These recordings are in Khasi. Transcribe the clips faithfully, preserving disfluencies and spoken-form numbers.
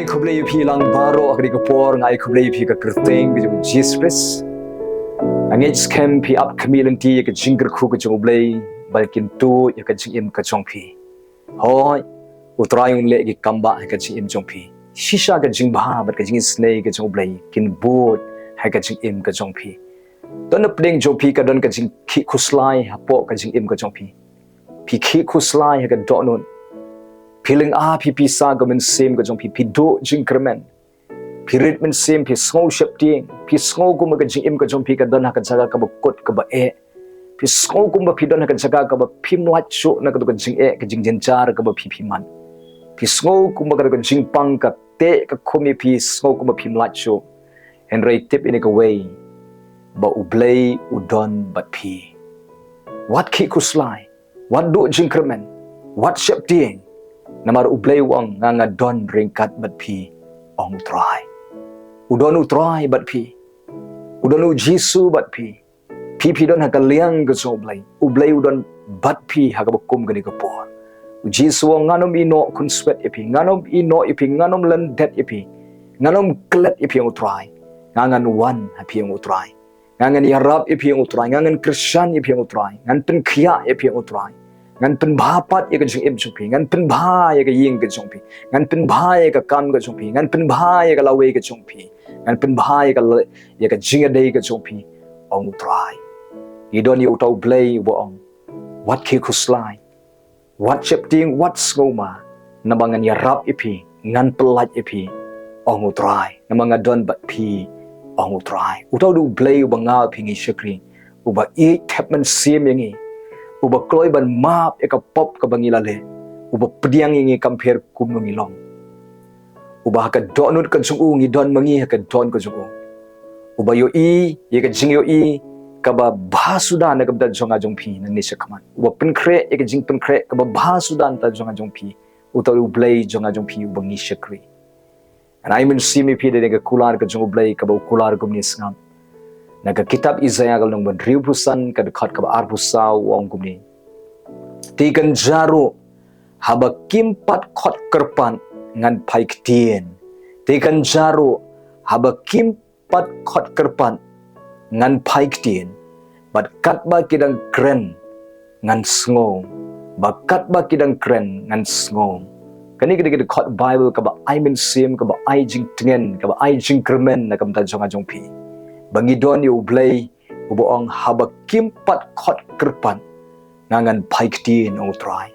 Khublei ïa phi lang baroh ha kane ka por, nga ai khublei ïa phi ha ka kyrteng ka jong u Jisu Khrist. Nga ngeit skhem phi ap khmih lynti ïa ka jingkyrkhu ka jong u Blei ba kin tuid ïa ka jingim ka jong phi. Hooid, u Trai un leh ki kam ba ha ka jingim jong phi. Shisha ka jingbha bad ka jingisynei ka jong u Blei kin bud ha ka jingim ka jong phi. Don na pdeng jong phi ka don ka jingkhih khuslai hapoh ka jingim ka jong phi. Phi khih khuslai ha ka dohnud. Phi lynga, phi pisa ka mynsiem ka jong phi, phi duh jingkyrmen. Phi rit mynsiem, phi sngew sheptieng, phi sngew kumba ka jingim ka jong phi ka don ha ka jaka kaba kut kaba eh. Phi sngew kumba phi don ha ka jaka kaba phim lait shuh na kato ka jingeh ka jingjynjar kaba phi phi man. Phi sngew kumba kato ka jingpang ka teh ka khum ïa phi, sngew kumba phim lait shuh. Hynrei tip ïa kane kawei, ba u Blei u don bad phi. Wat khih khuslai, wat duh jingkyrmen, wat sheptieng. Namar u Blei u ong, nga nga don ryngkat bad phi, ong u Trai. U don u Trai bad phi. U don u Jisu bad phi. Phi phi don ha ka liang ka jong u Blei. U Blei u don bad phi ha kaba kum kane ka por. U Jisu u ong, ngan ym ïehnoh khunswet ïa phi, ngan ym ïehnoh ïa phi, ngan ym lyndet ïa phi, ngan ym klet ïa phi, ong u Trai. Nga ngan wan ha phi, ong u Trai. Nga ngan ïarap ïa phi, ong u Trai. Nga ngan kyrshan ïa phi, ong u Trai. Ngan pynkhiah ïa phi, ong u Trai. Ngan pynbha pat ïa ka jingim jong phi. Ngan pynbha ïa ka ïing ka jong phi. Ngan pynbha ïa ka kam ka jong phi. Ngan pynbha ïa ka lawei ka jong phi. Ngan pynbha ïa ka la-, ïa ka jingïadei ka jong phi, ong u Trai. Ngi don ïa uta u Blei uba ong, wat khih khuslai, wat sheptieng, wat sngewma, namar ngan ïarap ïa phi, ngan pyllait ïa phi, ong u Trai. Namar nga don bad phi, ong u Trai. Uta u dei u Blei uba nga bad phi ngi shakri, uba ïeit thep mynsiem ïa ngi, uba kloi ban map ïa ka pop kaba ngi la leh, uba pdiang ïa ngi kam pher kumno ngi long. Uba ha ka dohnud ka jong u ngi don ma ngi ha ka don ka jong u. Uba ïohi ïa ka jingïohi kaba bha suda na ka bynta jong nga jong phi nangne shakhmat. Uba pynkhreh ïa ka jingpynkhreh kaba bha suda na ka bynta jong nga jong phi. Uta u Blei jong nga jong phi uba ngi shakri. Ngan ai mynsiem ïa phi da ka kular ka jong u Blei kaba u kular kumne, sngap. Na ka kitab Isaïah ka lynnong ba hynriewphew san ka dkhot kaba arphew saw u ong kumne. Te kan jia ruh, haba kim pat khot kyrpad ngan phai ktien. Te kan jia ruh, haba kim pat khot kyrpad ngan phai ktien. Bad katba ki dang kren ngan sngew. Bad katba ki dang kren ngan sngew. Kane ka dei ka dkhot Baibl kaba ai mynsiem, kaba ai jingtngen, kaba ai jingkyrmen na ka bynta jong nga jong phi. Ba ngi don ïa u Blei uba ong, haba kim pat khot kyrpad nga ngan phai ktien, ong u Trai.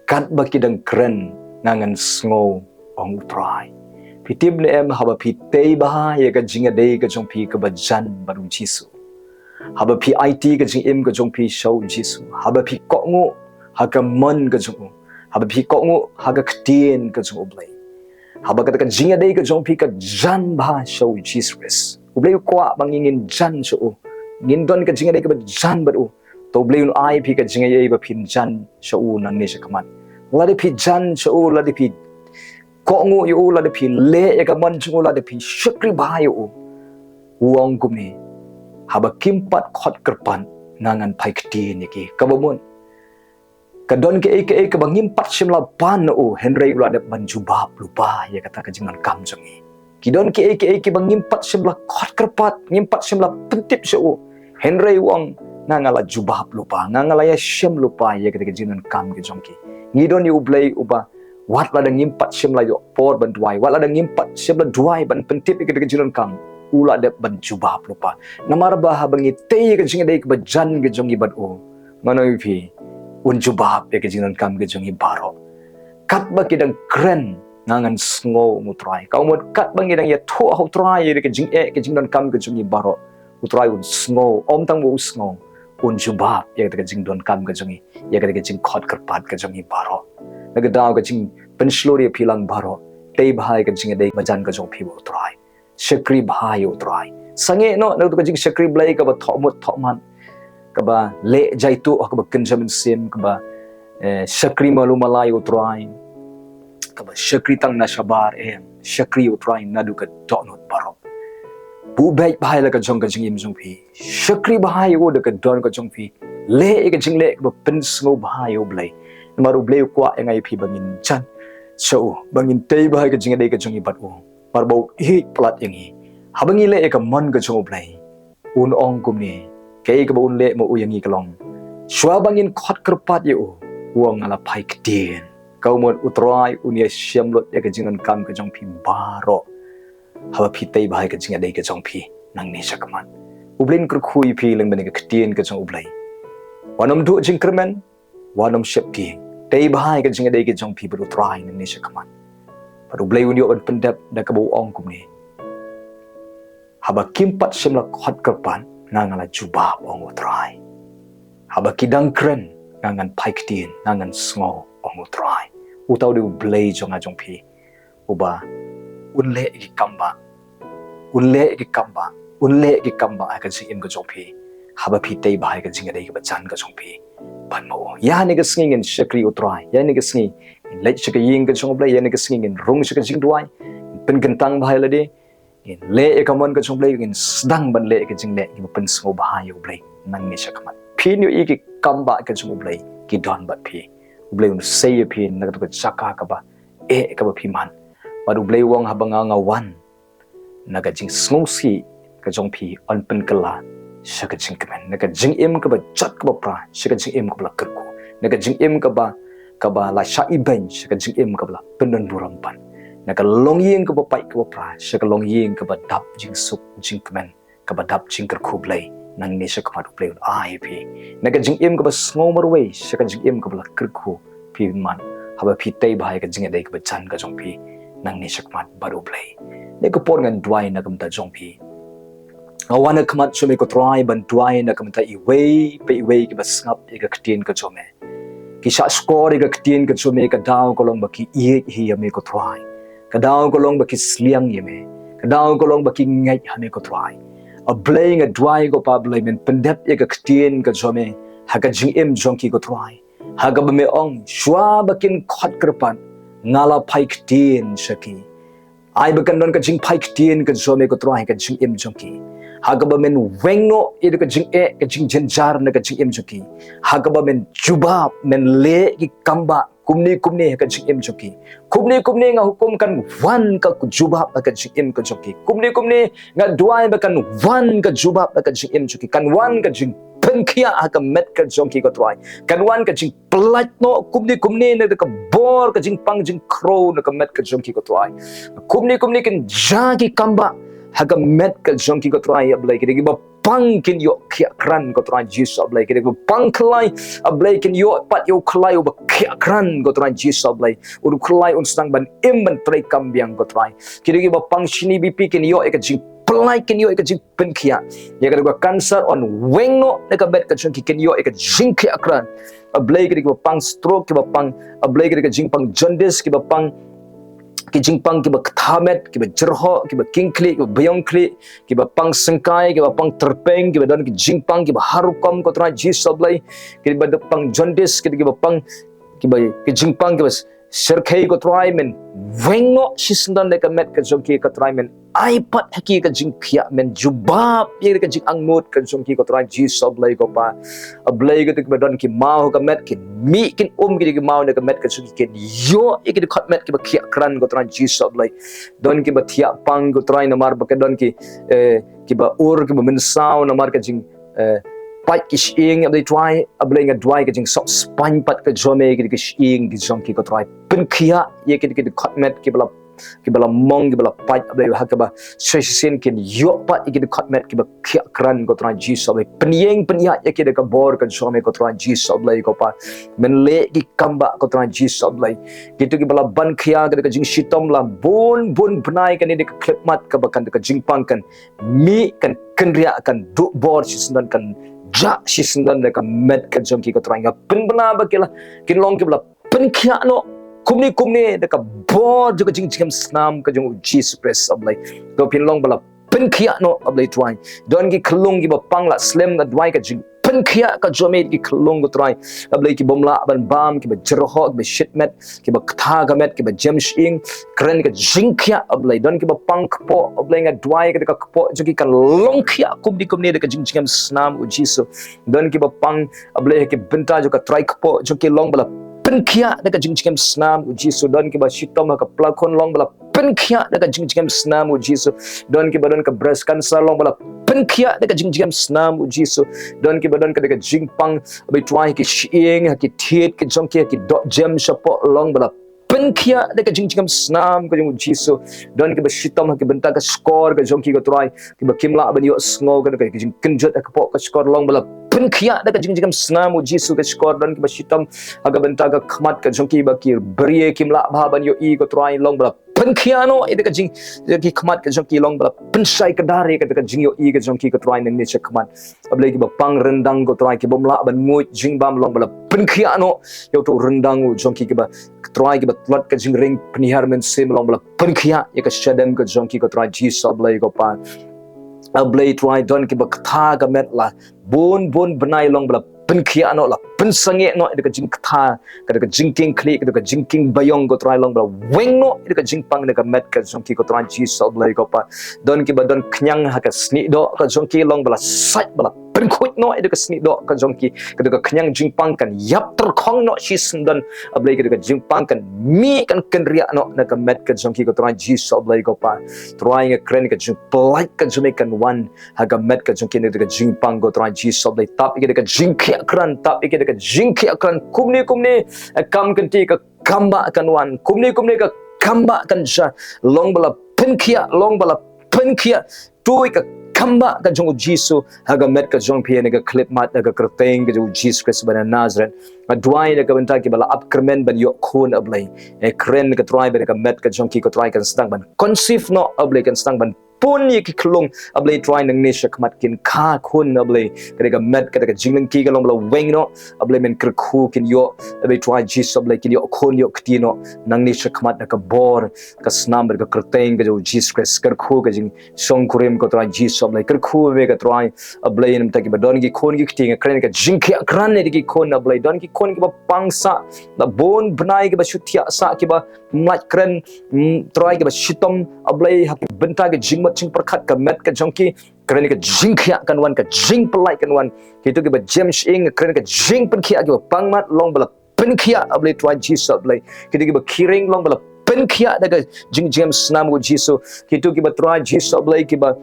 Katba ki dang kren nga ngan sngew, ong u Trai. Phi tip ne em, haba phi tei bha ïa ka jingïadei ka jong phi kaba jan bad u Jisu, haba phi aiti ka jingim ka jong phi sha u Jisu, haba phi kohnguh ha ka mon ka jong u, haba phi kohnguh ha ka ktien ka jong u Blei, haba kata ka jingïadei ka jong phi ka jan bha sha u Jisu Khrist. U Blei u kwah ba ngi ngin jan sha u, ngin don ka jingïadei kaba jan bad u. To u Blei un ai phi ka jingïadei ba phin jan sha u nangne shakhmat. Lada phi jan sha u, lada phi kohnguh ïa u, lada phi leh ïa ka mon jong u, lada phi shakri bha ïa u, u ong kumne, haba kim pat khot kyrpad nga ngan phai ktien ïa ki. Kaba mut, ka don kiei kiei kaba ngim pat shym la pan na u, hynrei u la dep ban jubab lypa ïa kata ka jingdonkam jong ngi. Ki don kiei kiei kiba ngim pat shym la khot kyrpad, ngim pat shym la pyntip sha u, hynrei u ong, nga nga la jubab lypa, nga nga la ïashem lypa ïa kata ka jingdonkam ka jong ki. Ngi don ïa u Blei uba wat lada ngim pat shym la ïoh por ban duwai, wat lada ngim pat shym la duwai ban pyntip ïa kata ka jingdonkam, u la dep ban jubab lypa. Namar ba haba ngi tei ïa ka jingïadei kaba jan ka jong ngi bad u, ngan ong ïa phi, un jubab ïa ka jingdonkam ka jong ngi baroh. Katba ki dang kren nga ngan sngew, ong u Trai. Ka mut katba ngi dang ïathuh ha u Trai ïa ka jingeh ka jingdonkam ka jong ngi baroh, u Trai un sngew, ym tang ba u sngew, un jubab ïa kata ka jingdonkam ka jong ngi, ïa kata ka jingkhot kyrpad ka jong ngi baroh. Na ka daw ka jingpynshlur ïa phi lang baroh, tei bha ïa ka jingïadei ba jan ka jong phi bad u Trai. Shakri bha ïa u Trai. Sangeh noh na ka jingshakri Blei kaba thoh mut thoh man, kaba leh jaituh ha kaba kynja mynsiem, kaba, eh, shakri malu mala ïa u Trai, kaba shakri tang na shabar, em, shakri ïa u Trai naduh ka dohnud baroh. Buh beit bha ïa la ka jong ka jingim jong phi. Shakri bha ïa u da ka don ka jong phi. Leh ïa ka jingleh kaba pynsngew bha ïa u Blei. Namar u Blei u kwah ïa nga ïa phi ba ngin jan. sha u ba ngin tei bha ïa ka jingïadei ka jong ngi bad u. Namar ba u ïeit palat ïa ngi. Haba ngi leh ïa ka mon ka jong U Blei, un ong kumne, kaei kaba un leh ma u ïa ngi ka long, shuwa ba ngin khot kyrpad ïa u, u ong, nga la phai ktien. Ka mut U Trai un ïashem lut ïa ka jingdonkam ka jong phi baroh haba phi tei bha ïa ka jingïadei ka jong phi nangne shakhmat. U Blei un kyrkhu ïa phi lyngba kane ka ktien ka jong U Blei. Wat nym duh jingkyrmen, wat nym sheptieng. Tei bha ïa ka jingïadei ka jong phi bad U Trai nangne shakhmat. Bad U Blei un ïoh ban pyndep da kaba u ong kumne, haba kim pat shym la khot kyrpad, nga, nga la jubab, ong U Trai. Haba ki dang kren, nga, ngan phai ktien, nga, ngan sngew, ong U Trai. Uta u dei U Blei jong nga jong phi, uba un leh ïa ki kambah, un leh ïa ki kambah, un leh ïa ki kambah ha ka jingim ka jong phi, haba phi tei bha ïa ka jingïadei kaba jan ka jong phi bad ma u. Ïa kane ka sngi ngin shakri U Trai, ïa kane ka sngi ngin leit sha ka ïing ka jong U Blei, ïa kane ka sngi ngin rung sha ka jingduwai, ngin pynkyntang bha ïa lade, ngin leh ïa ka mon ka jong U Blei, ngin sdang ban leh ïa ka jingleh kiba pynsngewbha ïa U Blei nangne shakhmat. Phin ïohi ki kambah ka jong U Blei ki don bad phi. U Blei un sei ïa phi na kato ka jaka kaba eh kaba phi man. Bad U Blei u ong, haba nga, nga wan, na ka jingsngewsih ka jong phi yn pynkylla sha ka jingkmen, na ka jingim kaba jot kaba pra sha ka jingim kaba la kyrkhu, na ka jingim kaba, kaba la shah ibeiñ sha ka jingim kaba la pyndonburom pat, na ka longïing kaba pait kaba pra sha ka longïing kaba dap jingsuk jingkmen, kaba dap jingkyrkhu Blei. Nangne shakhmat U Blei un ai ïa phi na ka jingim kaba sngew marwei sha ka jingim kaba la kyrkhu phi man, haba phi tei bha ïa ka jingïadei kaba jan ka jong phi nangne shakhmat bad U Blei. Kane ka por ngan duwai na ka bynta jong phi. Nga wan ha khmat jong me ko Trai ban duwai na ka bynta iwei pa iwei kiba sngap ïa ka ktien ka jong me. Ki shahshkor ïa ka ktien ka jong me, ka daw ka long ba ki ïeit hi ïa me ko Trai. Ka daw ka long ba ki sliang ïa me. Ka daw ka long ba ki ngeit ha me ko Trai. A Blei, nga duwai ko Pa Blei, men pyndep ïa ka ktien ka jong me ha ka jingim jong ki ko Trai. Ha kaba me ong, shuwa ba kin khot kyrpad, nga la phai ktien sha ki. Ai ba kan don ka jingphai ktien ka jong me ko Trai ha ka jingim jong ki. Ha kaba men weng noh ïa ka jingeh, ka jingjynjar na ka jingim jong ki. Ha kaba men jubab, men leh ki kambah kumne kumne ha ka jingim jong ki. Kumne kumne nga hukum kan wan ka jubab ha ka jingim ka jong ki. Kumne kumne nga duwai ba kan wan ka jubab ha ka jingim jong ki. Kan wan ka jingpynkhiah ha ka met ka jong ki ko Trai. Kan wan ka jing pyllait noh kumne kumne na ka bor ka jingpang jingkhrew na ka met ka jong ki ko Trai. Kumne kumne kin jia ki kambah ha ka met ka jong ki ko Trai, A Blei, ki dei kiba pang kin ïoh khiah krat ko Trai Jisu, A Blei, ki dei kiba pang khlai, A Blei, kin ïoh pat ïa u khlai uba khiah krat ko Trai Jisu, A Blei. U khlai un sdang ban im ban trei kam biang ko Trai. Ki dei kiba pang shini B P kin ïoh ïa ka jingpyllait, kin ïoh ïa ka jing pynkhiah. Ïa ka dei ka cancer yn weng noh na ka met ka jong ki, kin ïoh ïa ka jingkhiah krat. A Blei, ki dei kiba pang stroke, kiba pang, A Blei, ki dei ka jingpang jaundice, kiba pang ki jingpang kiba ktha met, kiba jyrhoh, kiba king khlieh, kiba biang khlieh, kiba pang syngkai, kiba pang tyrpeng, kiba don ki jingpang kiba har rukom ko Trai Jisu, A Blei, kiba pang jaundice, kiba pang kiba ki jingpang kiba shyrkhei ko Trai, men weng noh shisyndon da ka met ka jong ki ko Trai, men ai pat ha ki ka jingkhiah, men jubab ïa ka jingangnud ka jong ki ko Trai Jisu, A Blei ko Pa. A Blei, kito kiba don ki maw ha ka met kin mih kin um kito ki maw na ka met ka jong ki, kin ïoh ïa ki dkhot met kiba khiah krat ko Trai Jisu, A Blei. Don kiba thiah pang ko Trai namar ba ka don ki, eh, kiba ur kiba mynsaw namar ka jing eh, pait ki shyieng, A Blei Trai, A Blei, nga duwai ka jingsuk spaiñ pat ka jong me ïa ki shyieng ki jong ki ko Trai. Pynkhiah ïa ki, ki dkhot met kiba la, kiba la mong, kiba la pait, A Blei, ha kaba shisien kin ïoh pat ïa ki dkhot met kiba khiah krat ko Trai Jisu, A Blei. Pynïeng pynïaid ïa ki da ka bor ka jong me ko Trai Jisu, A Blei ko Pa. Men leh ki kambah ko Trai Jisu, A Blei. Kito kiba la ban khia ka da ka jingshitom la bun bun bnai, kane da ka khyllipmat kaba kan da ka jingpang kan mih, kan kynriah, kan duh bor shisyndon, kan jah shisyndon da ka met ka jong ki ko Trai. Nga pynbna ba ki la, kin long kiba la pynkhiah noh kumne kumne da ka bor jong ka jingjngem snam ka jong U Jisu Khrist, A Blei. To phin long ba la pynkhiah noh, A Blei Trai. Don ki khyllung kiba pang la slem, nga duwai ka jing pynkhiah ka jong me ki khyllung ko Trai. A Blei, ki bym lah ban bam, kiba jyrhoh, kiba shit met, kiba ktha ka met, kiba jem shyieng, kren ka jingkhiah, A Blei. Don kiba pang kpoh, A Blei, nga duwai ka da ka kpoh jong ki kan long khiah kumne kumne da ka jingjngem snam U Jisu. Don kiba pang, A Blei, ki bynta jong ka trai kpoh jong ki, long ba la pynkhiah da ka jingjngem snam u Jisu. Don kiba shitom ha ka pla khun, long ba la pynkhiah da ka jingjngem snam u Jisu. Don kiba don ka breast cancer, long ba la pynkhiah da ka jingjngem snam u Jisu. Don kiba don ka da ka jingpang, ba i Trai, ki shyieng, ha ki thied ki jong ki, ha ki dohjem shapoh, long ba la pynkhiah da ka jingjngem snam ka jong u Jisu. Don kiba shitom ha ki bynta ka shkor ka jong ki, ko Trai, kiba kim lah ban ïohsngew ka, ka jingkynjut ha ka poh ka shkor, long ba la pynkhiah da ka jingjngem snam u Jisu. Ka shkor, don kiba shitom ha ka bynta ka khmat ka jong ki, ba ki briew kim lah bha ban ïohi, ko Trai, long ba la pynkhiah noh ïa ka jing, ïa ki khmat ka jong ki, long ba la pynshai kdar ïa ka jingïohi ka jong ki, ko Trai, nangne sha khmat. A Blei, kiba pang ryndang, ko Trai, kibym lah ban nguid jingbam, long ba la pynkhiah noh ïa uto u ryndang u jong ki, kiba, ko Trai, kiba tlot ka jingring pynhiar mynsiem, long ba la pynkhiah ïa ka shadem ka jong ki, ko Trai Jisu, a Blei ko Pa. A Blei Trai, don kiba ktha ka met la bun bun bnai, long ba la pynkhiah noh, la pynsangeh noh ïa ka jingktha, ka da ka jingkieng khlieh, ka da ka jingkieng baïong, ko Trai, long ba la weng noh ïa ka jingpang na ka met ka jong ki, ko Trai Jisu, a Blei ko Pa. Don kiba don khñiang ha ka snieh doh ka jong ki, long ba la sait, ba la pynkhuid noh ïa ka snieh doh ka jong ki, ka da ka khñiang jingpang kan ïap tyrkhong noh shisyndon, a Blei, ka da ka jingpang kan mih, kan kynriah noh na ka met ka jong ki, ko Trai Jisu, a Blei ko Pa. Trai, nga kren ka jingpyllait ka jong me kan wan ha ka met ka jong ki, na ka da ka jingpang, ko Trai Jisu, a Blei. Tap ïa ki da ka jingkhiah krat, tap ïa ki da ka jingkhiah krat, kumne kumne ka kam kynti, ka kam bah kan wan, kumne kumne ka kam bah kan jia, long ba la pynkhiah, long ba la pynkhiah. Tui ka kam bah ka jong u Jisu ha ka met ka jong phi, na ka khyllipmat, na ka kyrteng ka jong u Jisu Khrist ba na Nazareth. Nga duwai na ka bynta kiba la ap kyrmen ban ïoh khun, a Blei. Nga kren, ko Trai, ba na ka met ka jong ki, ko Trai, kan sdang ban conceive noh, a Blei, kan sdang ban pun ïa ki khyllung, a Blei Trai, nangne sha khmat, kin kha khun, a Blei. Ka da ka met, ka da ka jinglong ki, ka long ba la weng noh, a Blei, men kyrkhu kin ïoh, a Blei Trai Jisu, a Blei, kin ïoh khun ïoh kti noh nangne sha khmat, na ka bor ka snam bad ka kyrteng ka jong u Jisu Khrist. Kyrkhu ka jingshongkurim, ko Trai Jisu, a Blei. Kyrkhu me, ko Trai, a Blei, namar kiba don ki khun ki kti, nga kren ka jingkhiah krat ïa ki khun, a Blei. Don ki khun kiba pang sah na bun bnai, kiba shu thiah sah, kiba mlait kren, mm, Trai, kiba shitom, a Blei, ha ki bynta ka jingmut jingpyrkhat ka met ka jong ki. Kren ka jingkhiah kan wan, ka jingpyllait kan wan. Kito kiba jem shyieng, kren ka jingpynkhiah, kiba pang mat, long ba la pynkhiah, a Blei Trai Jisu, a Blei. Kito kiba khih ring, long ba la pynkhiah da ka jingjngem snam u Jisu. Kito kiba, Trai Jisu, a Blei, kiba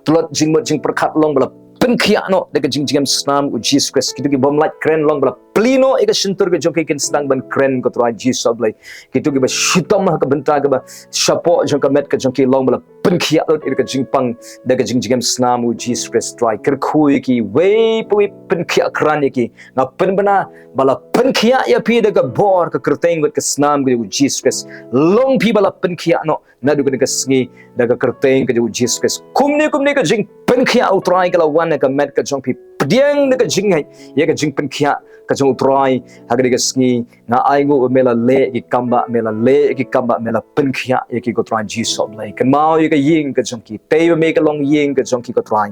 tlot jingmut jingpyrkhat, long ba la pynkhiah noh da ka jingjngem snam u Jisu Khrist. Kito kibym lait kren, long ba la plie noh ïa ka shyntur ka jong ki, kin sdang ban kren, ko Trai Jisu, a Blei. Kito kiba shitom ha ka bynta kaba shapoh jong ka met ka jong ki, long ba la pynkhiah lut ïa ka jingpang da ka jingjngem snam u Jisu Khrist, Trai. Kyrkhu ïa ki, wei pa wei pynkhiah krat ïa ki. Nga pynbna ba la pynkhiah ïa phi da ka bor, ka kyrteng bad ka snam ka jong u Jisu Khrist. Long phi ba la pynkhiah noh naduh kane ka sngi da ka kyrteng ka jong u Jisu Khrist. Kumne kumne ka jingpynkhiah, u Trai, ka la wan ha ka met ka jong phi. Pdiang da ka jingngeit ïa ka jingpynkhiah ka jong u Trai ha kane ka sngi. Nga ainguh ba me la leh ïa ki kam bah, me la leh ïa ki kam bah, me la pynkhiah ïa ki, ko Trai Jisu, a Blei. Kynmaw ïa ka ïing ka jong ki. Tei ba me ka longïing ka jong ki, ko Trai.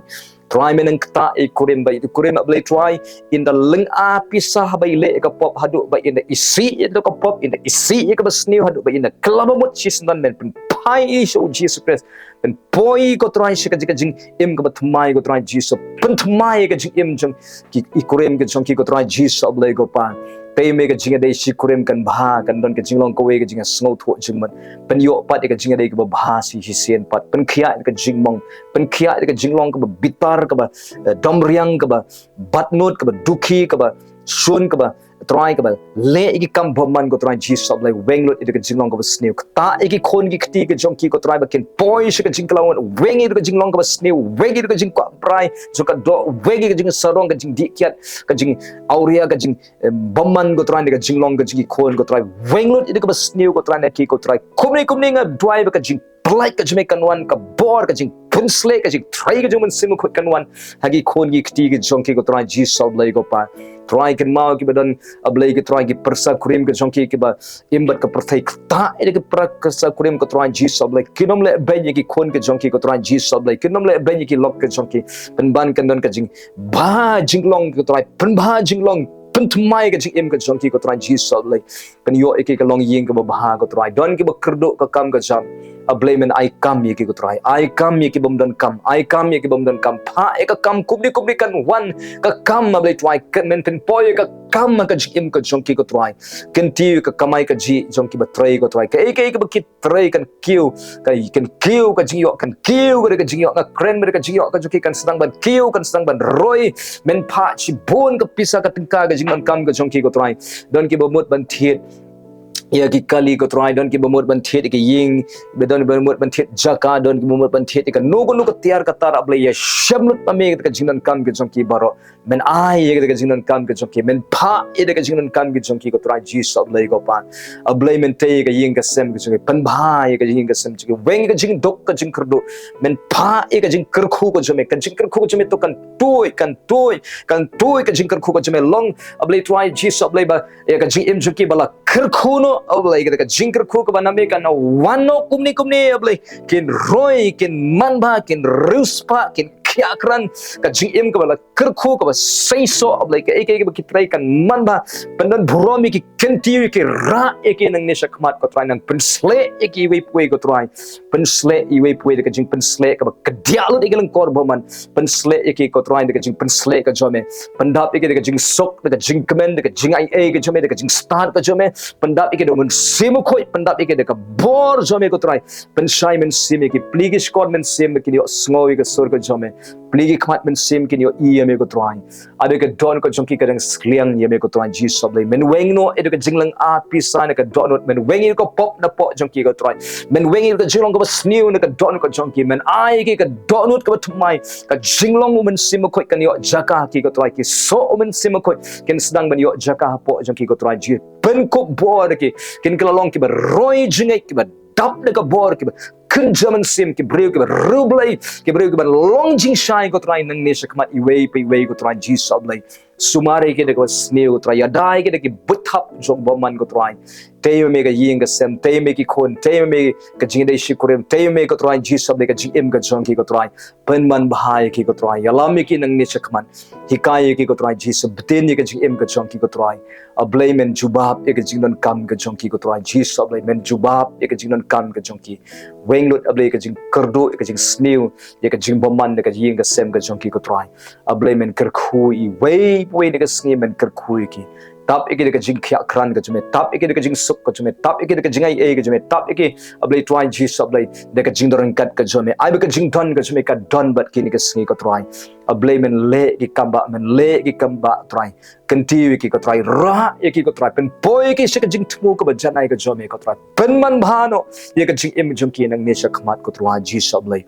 Trai, me nang ktah ïa i kurim, ba i kurim, a Blei Trai, ynda lynga pisa haba i leh ïa ka pop, haduh ba ynda isih ïa ka pop, ynda isih ïa kaba sniew, haduh ba ynda kylla ba mut shisyndon, men pynphai i sha u Jisu Khrist. Pynpoi, ko Trai, sha ka jing, ka jingim kaba thymmai, ko Trai Jisu. Pynthymmai ïa ka jingim jong ki, i kurim ka jong ki, ko Trai Jisu, a Blei ko Pa. Tei me ka jingïadei shi kurim kan bha, kan don ka jinglong kawei ka jingsngewthuh jingmut. Pynïoh pat ïa ka jingïadei kaba bha shi shisien pat. Pynkhiah ïa ka jingmong, pynkhiah ïa ka jinglong kaba bitar, kaba, eh, domriang, kaba batnud, kaba dukhi, kaba shun, kaba Trai, kaba leh ïa ki kam bymman, ko Trai Jisu, a Blei. Weng lut ïa ka jinglong kaba sniew. Ktah ïa ki khun ki kti ka jong ki, ko Trai, ba kin poi sha ka jingkylla wut. Weng ïa ka jinglong kaba sniew, weng ïa ka jingkwah brai jong ka doh, weng ïa ka jingsarong, ka jingdih kiad, ka jingawria, ka jing, em, bymman, ko Trai, na ka jinglong ka jong ki khun, ko Trai. Weng lut ïa kaba sniew, ko Trai, na ki, ko Trai. Kumne kumne nga duwai ba ka jingpyllait ka jong me kan wan, ka bor, ka jingpynsleh, ka jingtrei ka jong u Mynsiem Bakhuid kan wan ha ki khun ki kti ka jong ki, ko Trai Jisu, a Blei ko Pa. Trai, kynmaw kiba don, a Blei, ki Trai, ki pyrsa kurim ka jong ki, kiba im bad ka pyrthei. Ktah ïa ki pyrsa kurim, ko Trai Jisu, a Blei. Kin ym leh beiñ ïa ki khun ka jong ki, ko Trai Jisu, a Blei. Kin ym leh beiñ ïa ki lok ka jong ki. Pynban kan don ka jingbha jinglong, ko Trai. Pynbha jinglong, pynthymmai ka jingim ka jong ki, ko Trai Jisu, a Blei. Pynïoh ïa ki ka longïing kaba bha, ko Trai. Don kiba kyrduh ka kam ka jam, a Blei, men ai kam ïa ki, ko Trai. Ai kam ïa ki bym don kam. Ai kam ïa ki bym don kam. Phah ïa ka kam, kumne kumne kan wan ka kam, a Blei Trai. Kan men pynpoi ïa ka kam ha ka jingim ka jong ki, ko Trai. Kyntiew ka kamai kajih jong ki ba trei, ko Trai. Kaei kaei kaba ki trei kan kiew, ka, kan kiew ka jingïoh, kan kiew ka, ka jingïoh, nga kren ba ka jingïoh ka jong ki kan sdang ban kiew, kan sdang ban roi. Men phah shibun ka pisa ka tyngka ka jingdonkam ka jong ki, ko Trai. Don kiba mut ban thied ïa ki kali, ko Trai, don kiba mut ban thied ïa ki ïing, ba don kiba mut ban thied jaka, don kiba mut ban thied ïa kano kano ka tiar ka tar, A Blei, ïashem lut ma me ka jingdonkam ka jong ki baroh. Men ai ïa ka jingdonkam ka jong ki, men phah ïa ka jingdonkam ka jong ki, ko Trai Jisu, A Blei, ko Pa. A Blei, men tei ïa ka ïing ka sem ka jong ki, pynbha ïa ka ïing ka sem jong ki, weng ïa ka jingduk ka jingkyrduh, men phah ïa ka jingkyrkhu ka jong me, ka jingkyrkhu ka jong me to kan tuid, kan tuid, kan tuid ka jingkyrkhu ka jong me long, A Blei Trai Jisu, A Blei, ba ïa ka jingim jong ki ba la kyrkhu noh, A Blei, ka jingkyrkhu kaba na me kan wan noh kumne kumne, A Blei, kin roi, kin manbha, kin riewspah, kin khiah krat, ka jingim kaba la kyrkhu kaba seisoh, A Blei, kaei kaei kaba ki trei kan manbha, pyndon burom ïa ki, kyntiew ïa ki, rah ïa ki nangne shakhmat, ko Trai, nang pynsleh ïa ki iwei pa iwei, ko Trai. Pynsleh iwei pa iwei da ka jingpynsleh kaba kdiah lut ïa ka lyngkor bymman. Pynsleh ïa ki, ko Trai, da ka jingpynsleh ka jong me. Pyndap ïa ki da ka jingsuk, da ka jingkmen, da ka jingaiei ka jong me, da ka jingstad ka jong me. Pyndap ïa ki da U Mynsiem Bakhuid, pyndap ïa ki da ka bor jong me, ko Trai. Pynshai Mynsiem ïa ki, plie ki shkor Mynsiem ba kin ïohsngew ïa ka sur ka jong me. Plie ki khmat Mynsiem kin ïohi ïa me, ko Trai. Ai ba ka dohnud ka jong ki ka dang skliang ïa me, ko Trai Jisu, A Blei. Men weng noh ïa ka jinglong ap pisa na ka dohnud, men weng ïa ka pop na poh jong ki, ko Trai. Men weng ïa ka jinglong kaba sniew na ka dohnud ka jong ki, men ai ïa ki ka dohnud kaba thymmai, ka jinglong U Mynsiem Bakhuid kan ïoh jaka ha ki, ko Trai. Ki soh U Mynsiem Bakhuid kin sdang ban ïoh jaka hapoh jong ki, ko Trai Jisu. Pynkup bor ïa ki, kin kylla long kiba roi jingngeit, kiba dap da ka bor, kiba kynja mynsiem, ki briew kiba riewblei, ki briew kiba long jingshai, ko Trai, nangne shakhmat iwei pa iwei, ko Trai Jisu, A Blei. Sumar ïa ki da kaba sniew, ko Trai, ïada ïa ki da ki buit thap jong bymman, ko Trai. Tei ma me ka ïing ka sem, tei ma me ki khun, tei ma me ka jingïadei shikurim, tei ma me, ko Trai Jisu, A Blei, ka jingim ka jong ki, ko Trai. Pynmanbha ïa ki, ko Trai. Ïalam ïa ki nangne shakhmat. Hikai ïa ki, ko Trai Jisu, btin ïa ka jingim ka jong ki, ko Trai. A Blei, men jubab ïa ka jingdonkam ka jong ki, ko Trai Jisu, A Blei, men jubab ïa ka jingdonkam ka jong ki. Weng lut, A Blei, ka jingkyrduh, ïa ka jingsniew, ïa ka jingbymman, ïa ka ïing ka sem ka jong ki, ko Trai. A Blei, men kyrkhu iwei pa iwei na ka sngi, men kyrkhu ïa ki. Tap ïa ki da ka jingkhiah krat ka jong me, tap ïa ki da ka jingsuk ka jong me, tap ïa ki da ka jingaiei ka jong me, tap ïa ki, A Blei Trai Jisu, A Blei, da ka jingdon ryngkat ka jong me. Ai ba ka jingdon ka jong me ka don bad ki na ka sngi, ko Trai. A Blei, men leh ïa ki kam bah, men leh ïa ki kam bah, Trai. Kyntiew ïa ki, ko Trai, rah ïa ki, ko Trai, pynpoi ïa ki sha ka jingthmu kaba janai ka jong me, ko Trai. Pynmanbha noh ïa ka jingim jong ki nangne shakhmat, ko Trai Jisu, A Blei.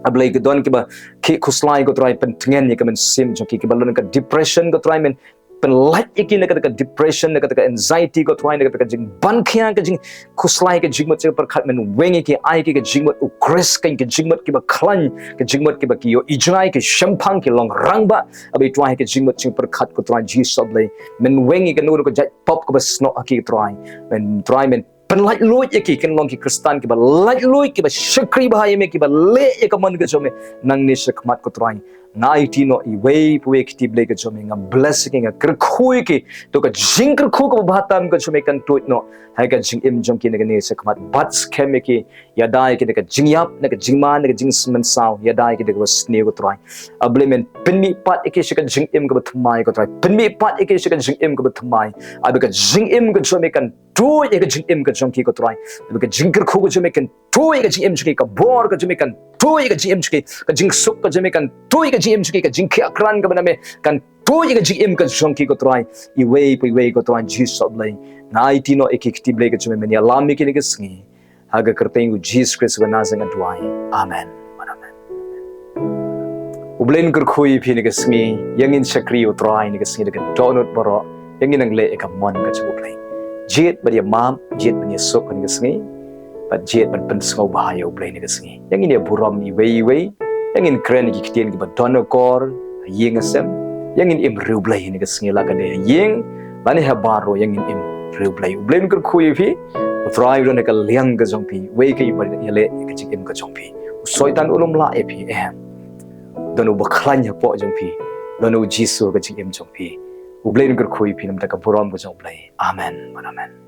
A Blei, ka don kiba ki khuslai, ko Trai, pyntngen ïa ka mynsiem jong ki, kiba don ka depression, ko Trai, men pynlait ïa ki na kata ka depression, na kata ka anxiety, ko Trai, na kata ka jingban khia, ka jingkhuslai, ka jingmut jingpyrkhat, men weng ïa ki, ai ïa ki ka jingmut U Khrist, ka jingmut kiba khlaiñ, ka jingmut kiba ki ïohi jngai, ki shemphang, ki long rangbah. A Blei Trai, ka jingmut jingpyrkhat, ko Trai Jisu, A Blei. Men weng ïa kano kano ka jait pop kaba snoh ha ki, Trai. Men Trai, men pynlait luid ïa ki, kin long ki Khristan kiba lait luid, kiba shakri bha ïa me, kiba leh ïa ka mon ka jong me nangne shakhmat, ko Trai. Nga aiti noh iwei pa iwei kti Blei ka jong me, nga bless ïa ki, nga kyrkhu ïa ki. To ka jingkyrkhu kaba bha tam ka jong me kan tuid noh ha ka jingim jong ki nangne shakhmat. Bat skhem ïa ki, ïada ïa ki da ka jingïap, da ka jingman, da ka jingmynsaw, ïada ïa ki da kaba sniew, ko Trai. A Blei, men pynmih pat ïa ki sha ka jingim kaba thymmai, ko Trai. Pynmih pat ïa ki sha ka jingim kaba thymmai. Ai ba ka jingim ka jong me kan tuid ïa ka jingim ka jong ki, ko Trai. Ai ba ka jingkyrkhu ka jong me kan tuid ïa ka jingim jong ki, ka bor ka jong me kan tuid ïa ka jingim jong ki, ka jingsuk ka jong me kan tuid ïa ka jingim jong ki, ka jingkhiah krat kaba na me kan tuid ïa ka jingim ka jong ki, ko Trai. Iwei pa iwei, ko Trai Jisu, A Blei. Nga aiti noh ïa ki kti Blei ka jong me, men ïalam ïa ki na ka sngi. Ha ka kyrteng U Jisu Khrist uba Nasaret nga duwai. Amen. Amen. U Blei un kyrkhu ïa phi na ka sngi, ïa ngin shakri U Trai na ka sngi da ka dohnud baroh, ïa ngin nang leh ïa ka mon ka jong U Blei. Jied ban ïa map, jied ban ïa suk na ka sngi, bad jied ban pynsngewbha ïa U Blei na ka sngi. Ïa ngin ïa burom iwei iwei, ïa ngin kren ïa ki ktien kiba don akor ha ïing ha sem, ïa ngin im riewblei na ka sngi, la ka dei ha ïing lane ha bar ruh, ïa ngin im riewblei. U Blei un kyrkhu ïa phi, U Trai u don ha ka liang ka jong phi, uwei uwei uba ïaleh ïa ka jingim ka jong phi. U Soitan um lah ïa phi, em. Don uba khlaiñ hapoh jong phi, don U Jisu ha ka jingim jong phi. U Blei un kyrkhu ïa phi, namar ka burom ka jong U Blei. Amen. Amen.